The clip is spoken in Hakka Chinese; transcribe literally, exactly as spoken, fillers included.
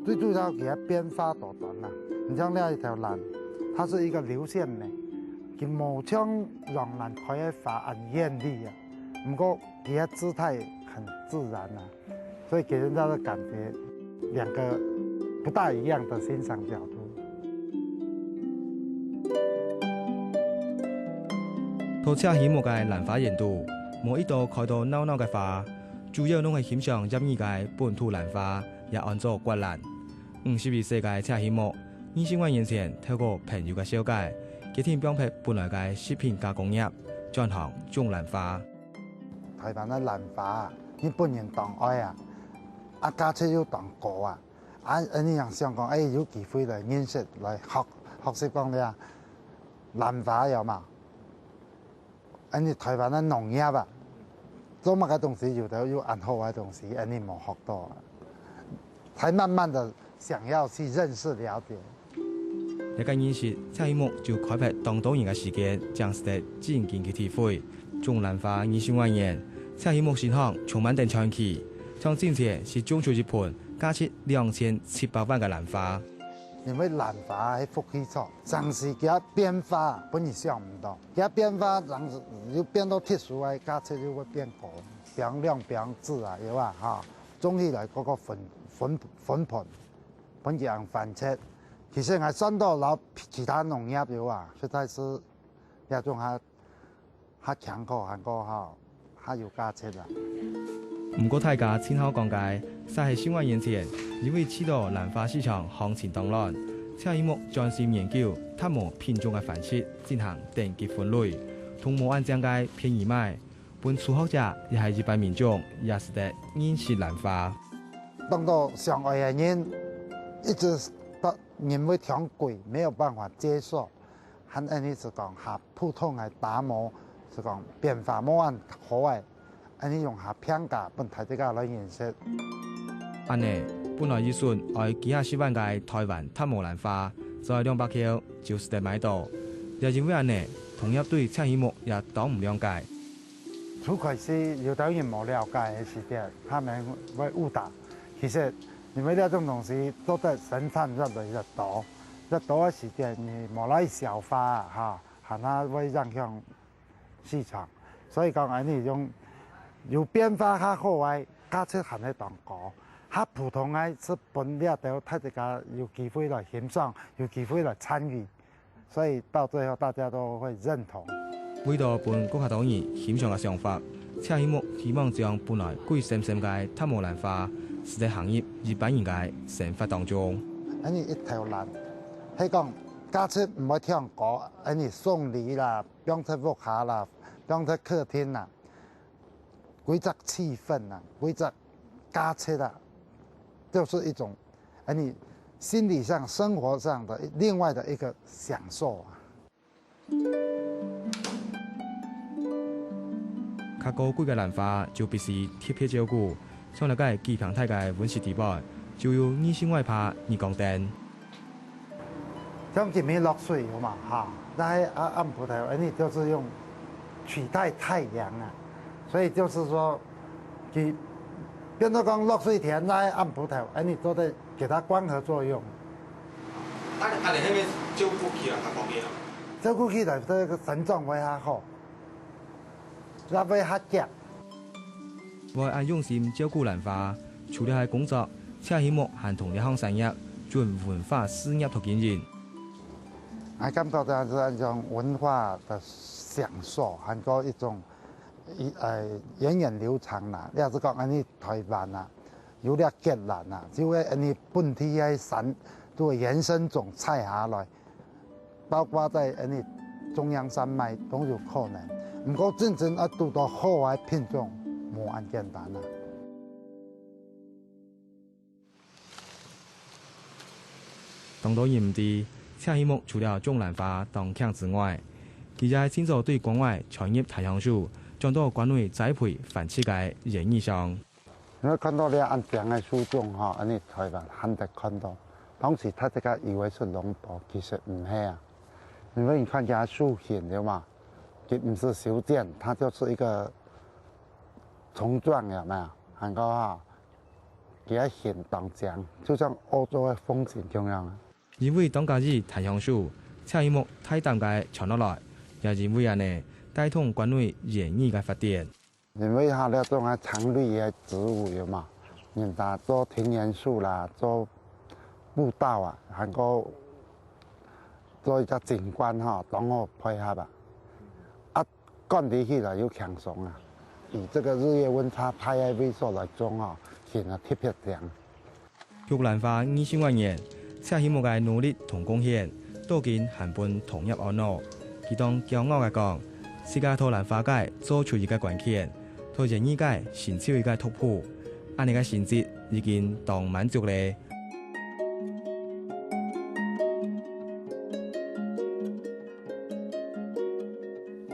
最主要佢个變化多端啦。你像這一條蘭，它是一個流線梅，佢無像洋蘭開个花恁豔麗啊，毋過佢个姿態很自然啊，所以給人家的感覺兩個不大一樣的欣賞角度。到赤興木个蘭花園肚，無一朵開到鬧鬧个花，主要攏係欣賞業餘个本土蘭花，也安做決蘭。 五十二歲个赤興木，二十外年前透過朋友个紹介，決定放忒本來个食品加工業，轉行種蘭花。台灣个蘭花啊，日本人當愛啊，啊價值又當高啊，啊恁樣想講，哎，有機會來認識，來學學習講這蘭花有嘛？ 恁樣台灣个農業啊，做麼个東西有兜有恁好个東西，恁樣無學到啊，才慢慢的想要去認識了解。這个認識，赤興木就開忒當多年个時間，正使得真經去體會。種蘭花二十外年，赤興木身上充滿等傳奇，像進前係種出一盆價值兩千七百萬个蘭花。因為蘭花係福氣草，常時佢變化，本人想毋到。 佢變化，人又變到特殊个價值又會變高，平量平質啊，有啊哈，種起來嗰個分分分盆，分佢人反切。其實還算到老其他農業有啊，實在是這種還還強口還過哈，還有價值啊。毋過大家盡好講个，就係十外年前，因為知道蘭花市場行情當亂，赤興木專心研究脫毛品種个繁殖， 進行等級分類，同無恁靚个便宜賣，分初學者也係一般民眾也使得認識蘭花。當多想愛个人，一直到認為忒貴，沒有辦法接受，還恁樣係講較普通个打毛，係講變化無恁好个， 恁樣用較平價分大自家來認識。恁樣，本來預算愛幾下十萬个台灣脫毛蘭花，只愛兩百箍就使得買到。也因為恁樣，同業對赤興木也當毋諒解。初開始有兜人無了解个時節，他們會誤打。其實因為這種東西做得生產越來越多，越多个時節，你無來消化啊，哈，還會影響 市場。所以講恁樣用有變化較好个，價值還係當高，較普通个係分這兜大自家有機會來欣賞，有機會來參與，所以到最後大家都會認同。為著分更加多人欣賞个想法，赤興木希望將本來貴蔘蔘个脫毛蘭花，使得行入一般人个生活當中。恁樣一條蘭，係講價值毋會忒高，恁樣送禮啦， 放在屋下啦，放在客廳啦，歸隻氣氛啦，歸隻價值啦，就是一種，哎，你心理上、生活上的另外的一個享受啊。較高貴个蘭花就必須特別照顧， 像這个幾坪大个溫室裡背，就有二十外葩日光燈。像今晡日落水有嘛，哈，該暗晡頭，恁樣就是用取代太陽啊，所以就是說，佢變做講落水天，該暗晡頭，恁樣做得給它光合作用。啊，恁樣係毋係照顧起來較方便啊？照顧起來，這個生長會較好。 也會較遽。會恁用心照顧蘭花，除了係工作，赤興木還同這項產業準文化事業同經營。𠊎感覺這係一種文化的享受，還過一種，一，呃，源遠流長啦。你若係講恁樣台灣啊，有這个蘭啊，就會恁樣本地个產，就會延伸種菜下來。 包括在恁樣中央山脈都有可能。毋過真正愛堵到好个品種，無恁簡單啊。當多人毋知，赤興木除了種蘭花當慶之外，佢也係盡早對關外傳入大鄉處，轉到關內栽培繁殖个園藝商。 你會看到這恁靚个樹種吼，恁樣台灣罕得看到。當時大自家以為係農垤，其實毋係啊。因為你看這樹形，對嗎？佢毋係修剪，它就是一個蟲狀，有沒有？還過哈，佢个形當靚，就像歐洲个風景共樣啊。因為當家己彈香手，赤喜木大膽个傳落來，也因為恁呢，帶動關內園藝个發展。因為哈，這種啊常綠个植物有嘛，人家做庭園樹啦，做步道啊，還過做一個景觀哈，當好配合啊。啊，管理起來又輕鬆啊。以這個日月溫差派个位所來種哦，顯得特別靚。玉蘭花二十萬年，赤喜木个努力同貢獻，到今還分同業懊惱。佢當驕傲个講，自家在蘭花界做出一個關鍵，在園藝界成就一個突破。恁呢个成績已經當滿足咧。